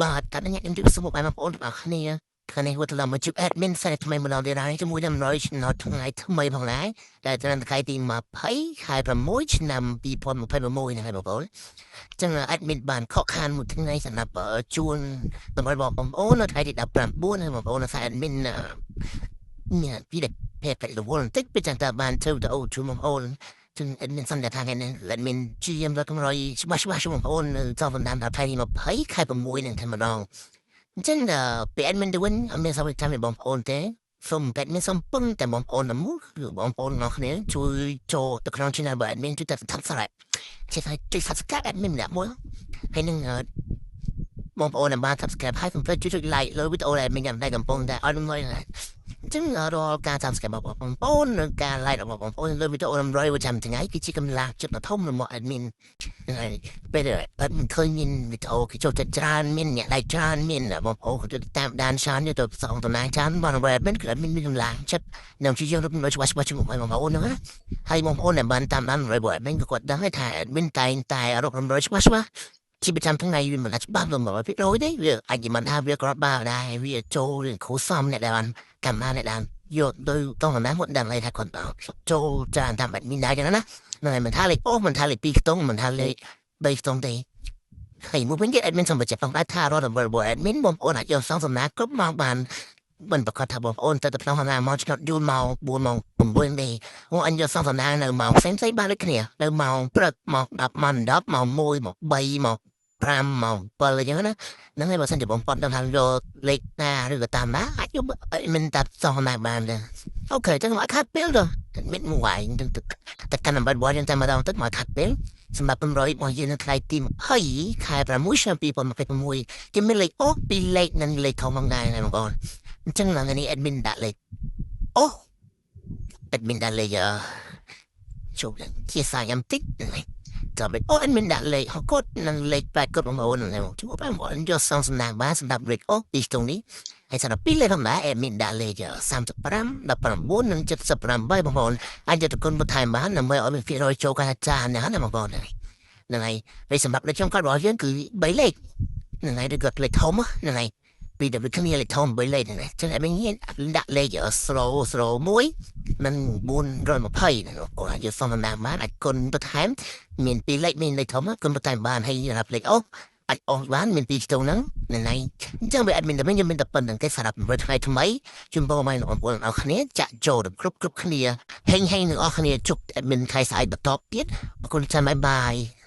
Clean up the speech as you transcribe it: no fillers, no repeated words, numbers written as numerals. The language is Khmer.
បាទតើអ្នកខ្ញុំជម្រាបសួរបងប្អូនទាំងអស់គ្នាថ្ងៃនេះវត្តឡំមកជួប admin សារថ្មីម្ដងទៀតហើយជាមួយនឹង100ឆ្នាំថ្ងៃថ្មីផងដែរដែលត្រឹមថ្ងៃទី20ខែ6ឆ្នាំ2026ហ្នឹងហើយបងប្អូនចឹង admin បានខកខានមួយថ្ងៃសម្រាប់ជួនតម្រូវបងប្អូននៅថ្ងៃទី19ហើយបងប្អូនសារ admin មានពីភេទរវល់បន្តិចពេលចឹងតើបានធ្វើវីដេអូជូនបងប្អូនចឹង admin សន្យាថាថ្ងៃនេះ admin ជាមរកម្រយច្បាស់ច្បាស់ជូនបងប្អូននៅចង់បណ្ដាំដល់ថ្ងៃទី20ខែ6នឹងតែម្ដងអញ្ចឹងពេល admin ទៅវិញអត់មានសវចាំបងប្អូនទេសូម admin សូមពឹងតែបងប្អូនតែមួយគឺបងប្អូនទាំងអស់គ្នាជួយចូលទៅក្នុង channel របស់ admin ជួយតែ subscribe ចេះតែជួយ subscribe admin ម្នាក់មួយហើយនឹងបងប្អូនដែលបាន subscribe ហើយកុំភ្លេចជួយចុច like លើវីដេអូដែល admin កំពុងតែឲ្យតម្លៃអញ្ចឹងរាល់ការ subscribe របស់បងប្អូននិងការ like របស់បងប្អូនលើវីដេអូតម្រុយប្រចាំថ្ងៃគឺជាកម្លាំងចិត្តដ៏ធំរបស់ admin ហើយពេលដែល admin ឃើញមានវីដេអូគេចូលចិត្តច្រើនមានអ្នក like ច្រើនមានបងប្អូនគេតាមដានច្រើនទៅផ្សងតំណាងច្រើនបងប្អូន admin គឺ admin មានកម្លាំងចិត្តនឹងជាយើងរកច្បាស់ច្បាស់ជាមួយបងប្អូនហ្នឹងណាហើយបងប្អូនដែលបានតាមដានតម្រុយរបស់ admin ក៏គាត់ដឹងដែរថា admin តែងតែរកតម្រុយច្បាស់ច្បាស់ជាប្រចាំថ្ងៃវាមិនអាចច្បាស់100%ទេវាអាចមិនថាវាក្របបាដែរវាចូលគ្រូសំអ្នកដែលបានកម្មអ្នកដែលយកទៅតងណាគាត់ដឹងហើយថាគាត់ចូលច្រើនតាម admin ដែរចឹងណាហ្នឹងហើយមិនថាលេខអូមិនថាលេខ2ខ្ទង់មិនថាលេខ3ខ្ទង់ទេហើយមួយវិញទៀត admin សូមបញ្ជាក់ផងដែរថារាល់តម្រុយរបស់ admin បងប្អូនអាចយកសងសំណាគ្រប់ម៉ោងបានមិនប្រកាសថាបងប្អូនទៅទៅក្នុងណាមកឆ្នោតយូរម៉ោង4ម៉ោង9ទេអូអញយកសងសំណានៅម៉ោងផ្សេងផ្សេងបានដូចគ្នានៅម៉ោងព្រឹកម៉ោង10ម៉ោង10ម៉ោង1ម៉ោង3ម៉ោង5ម៉ោង7អញ្ចឹងណាហ្នឹងហើយបើសិនជាបងប្អូនដឹងថាយកលេខណាឬក៏តាមណាអាចយកមិនតាសងណាបានដែរ okay ចឹងមកខាត់ពេលទៅមិនមួយទៅតែកាន់អំបិលបយើងតែម្ដងទៅមកខាត់ពេលសម្រាប់តម្រុយរបស់យើងនៅថ្ងៃទី20ខែ6ឆ្នាំ2026គេមានលេខអូពីរលេខនិងលេខធំផងដែរណាបងប្អូនអញ្ចឹងថ្ងៃនេះ admin ដាក់លេខអូ admin ដាក់លេខជប់ជាសាយំតិចចាំអូ admin ដាក់លេខហកត់និងលេខ8កត់បងប្អូនហ្នឹងជួបបងប្អូនយកសងសំណាងបានសម្រាប់លេខអូពីស្ទងនេះហើយសម្រាប់ពីរលេខផងដែរ admin ដាក់លេខ35 19និង78បងប្អូនអាចយកទៅគុណបន្ថែមបានដើម្បីឲ្យមានភាគរយចូលការចានណាណាបងប្អូនហ្នឹងហើយហើយសម្រាប់លេខចុងក្រោយរបស់យើងគឺ3លេខហ្នឹងហើយឬក៏លេខធំហ្នឹងហើយពីតែវាគ្នាលេខធំ3លេខហ្នឹងចឹង admin ដាក់លេខ slow slow 1និង420ហ្នឹងបងប្អូនអាចយកសំណាងបានអាចគុណបន្ថែមមានពីរលេខមានលេខធំគុណបន្ថែមបានហើយរាប់លេខអូអាចអស់បានមានពីរខ្ទង់ហ្នឹងហ្នឹងហើយអញ្ចឹងវា admin តែវិញខ្ញុំមានតែប៉ុណ្្នឹងទេសម្រាប់ថ្ងៃថ្មីជូនពរឲ្យបងប្អូនអរគ្នាចាក់ចូលដល់គ្រប់គ្រប់គ្នាហេងហេងនឹងអស់គ្នាជប់ admin ថ្ងៃស្អែកបន្តទៀតអរគុណចាំ bye bye.